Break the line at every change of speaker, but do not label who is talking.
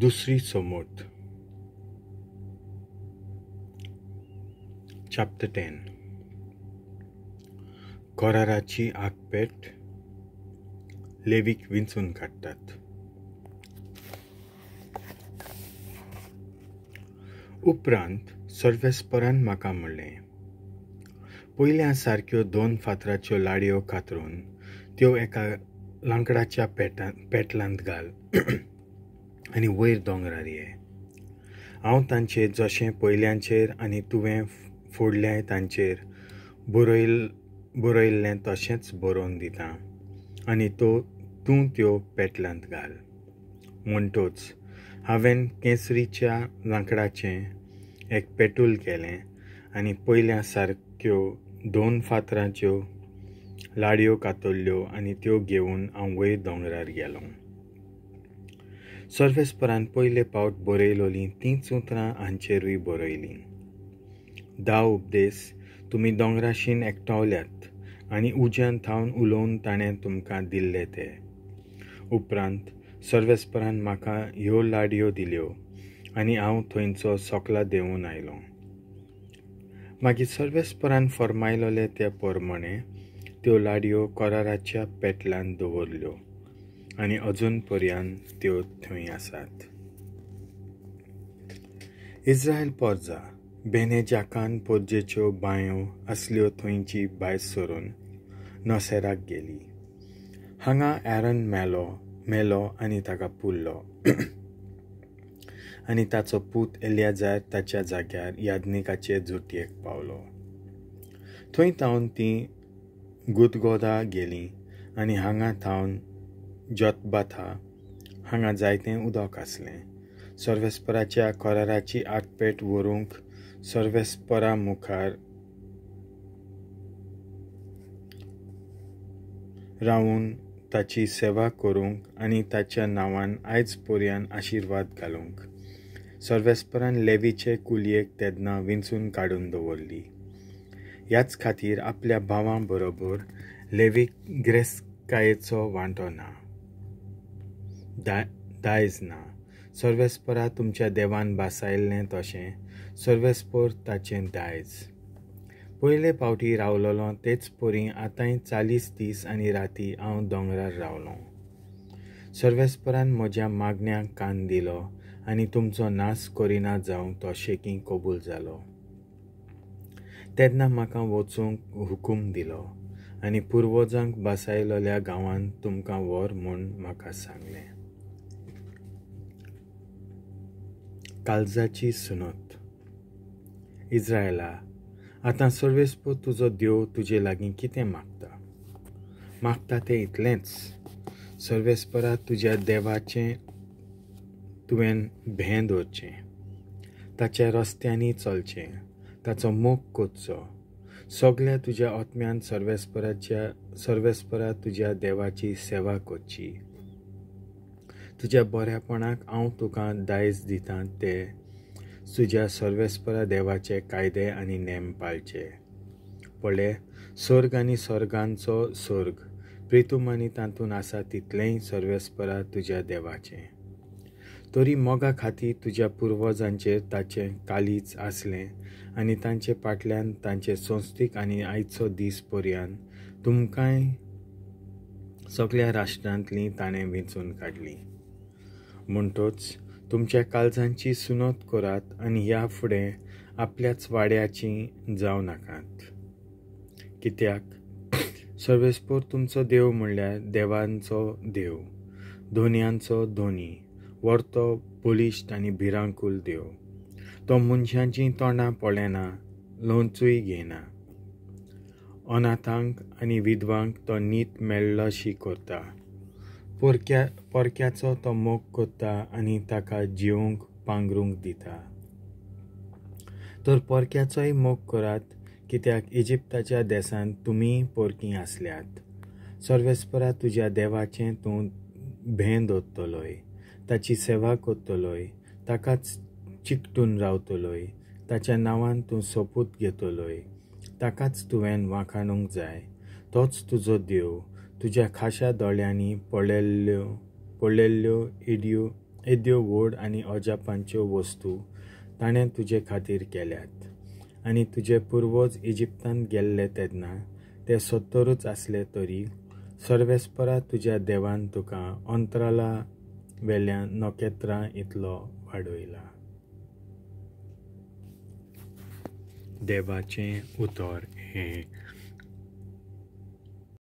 दुसरी somewhat. Chapter 10. कराराची आगपेट लेवीक विंचून काडटात. उपरांत सर्वेस्परान म्हाका म्हणलें, पयल्या सारक्यो दोन फातराच्यो लाडयो कातरून त्यो एका लांकडाच्या पेटलांत घाल आनी वयर दोंगरार ये. हांव तांचेर जशें पयल्यांचेर आनी तुवें फोडल्याय तांचेर बरयल्लें तशेंच बरोवन दितां आनी तूं त्यो पेटलांत घाल. म्हणटोच हांवें केसरीच्या लांकडाचें एक पेटूल केलें आनी पयल्या सारक्यो दोन फातराच्यो लाडयो कातरल्यो आनी त्यो घेवन हांव वयर दोंगरार गेलो. सर्वेस्परान पयले पावट बरयलोलीं तींच उतरां हांचेरूय बरयलीं. 10 उपदेश तुमी दोंगराशीन एकठावल्यात आनी उज्यान थावन उलोवन ताणें तुमकां दिल्ले ते. उपरांत सर्वेस्परान म्हाका ह्यो लाडयो दिल्यो आनी हांव थंयचो सोकला देंवून आयलो. मागीर सर्वेस्परान फर्मायलोले ते प्रमाणे त्यो लाडयो कराराच्या पेटलांत दवरल्यो आनी अजून पर्यंत त्यो थंय आसात. इस्रायल पोरजा बेने जाकान पोरजेच्यो बांयो आसल्यो थंयची भायर सरून नसेराक गेली. हांगा एरन मेलो आनी ताका पुरलो आनी ताचो पूत एलियाजार ताच्या जाग्यार याज्ञिकाचे जुटयेक पावलो. थंय थावन ती गुदगोदा गेली आनी हांगा थावन जोतबाथा हांगा जायतें उदक आसलें. सर्वेस्पराच्या कराराची आगपेट व्हरूंक सर्वेस्परा मुखार रावून ताची सेवा करूंक आनी ताच्या नांवान आयज पर्यंत आशिर्वाद घालूंक सर्वेस्परान लेवीचे कुलयेक तेन्ना विंचून काडून दवरली. ह्याच खातीर आपल्या भावां बरोबर लेवीक ग्रेसकायेचो वांटो ना, दायज ना. सर्वेस्परा तुमच्या देवान भासायल्लें तशें सर्वेस्पर ताचें दायज. पयले पावटी रावलोलो तेच परी आतांय 40 दीस आनी राती हांव दोंगरार रावलो. सर्वेस्परान म्हज्या मागण्यांक कान दिलो आनी तुमचो नाश करिना जावंक तो शेकीं कबूल जालो. तेन्ना म्हाका वचूंक हुकूम दिलो आनी पुर्वजांक भासायलोल्या गांवांत तुमकां व्हर म्हूण म्हाका सांगलें. काळजाची सुनत. इस्रायला, आतां सर्वेस्पर तुजो देव तुजे लागीं कितें मागता? मागता तें इतलेंच, सर्वेस्परा तुज्या देवाचें तुवें भें दवरचें, ताच्या रस्त्यांनी चलचें, ताचो मोग करचो, सगल्या तुज्या आत्म्यान सर्वेस्परा तुज्या देवाची सेवा करची. तुज्या बऱ्यापणाक हांव तुका दायज दितां ते तुज्या सर्वेस्परा देवाचे कायदे आनी नेम पाळचे. पळय, सर्ग आनी सर्गांचो सर्ग, प्रितूम आनी तातूंत आसा तितलेंय सर्वेस्परा तुज्या देवाचें. तरी मोगा खातीर तुज्या पुर्वजांचेर ताचें कालीच आसलें आनी तांचे फाटल्यान तांचे संस्थीक आनी आयचो दीस पर्यंत तुमकांय सगल्या राष्ट्रांतलीं ताणें विंचून काडलीं. म्हणटोच तुमच्या काळजांची सुनत करात आनी ह्या फुडें आपल्याच वाड्याची जावं नाकात. कित्याक सर्वेस्पर तुमचो देव म्हणल्यार देवांचो देव, धोनयांचो धोनी, वर्तो बलिश्ट आनी भिरांकूल देव. तो मनशांचीं तोंडां पळयना, लोंचूय घेयना. अनाथांक आनी विधवांक तो नीत मेळ्ळोशी करता. परक्याचो तो मोग करता आनी ताका जिवंक पांगरूंक दिता. तर परक्याचोय मोग करात, कित्याक इजिप्ताच्या देशांत तुमी परकी आसल्यात. सर्वेस्परा तुज्या देवाचें तूं भें दवरतलोय, ताची सेवा करतलोय, ताकाच चिकटून रावतलोय, ताच्या नांवान तूं सोपूत घेतलोय, ताकाच तुवें वाखाणूंक जाय. तोच तुजो देव, तुज्या खाशा दोळ्यांनी पळयल्ल्यो येद्यो व्हड आनी अजापांच्यो वस्तू ताणें तुजे खातीर केल्यात. आनी तुजे पुर्वज इजिप्तांत गेल्ले तेन्ना ते 70च आसले तरी सर्वेस्परा तुज्या देवान तुका अंतराला वेल्या नखेत्रां इतलो वाडयला. देवाचें उतर हें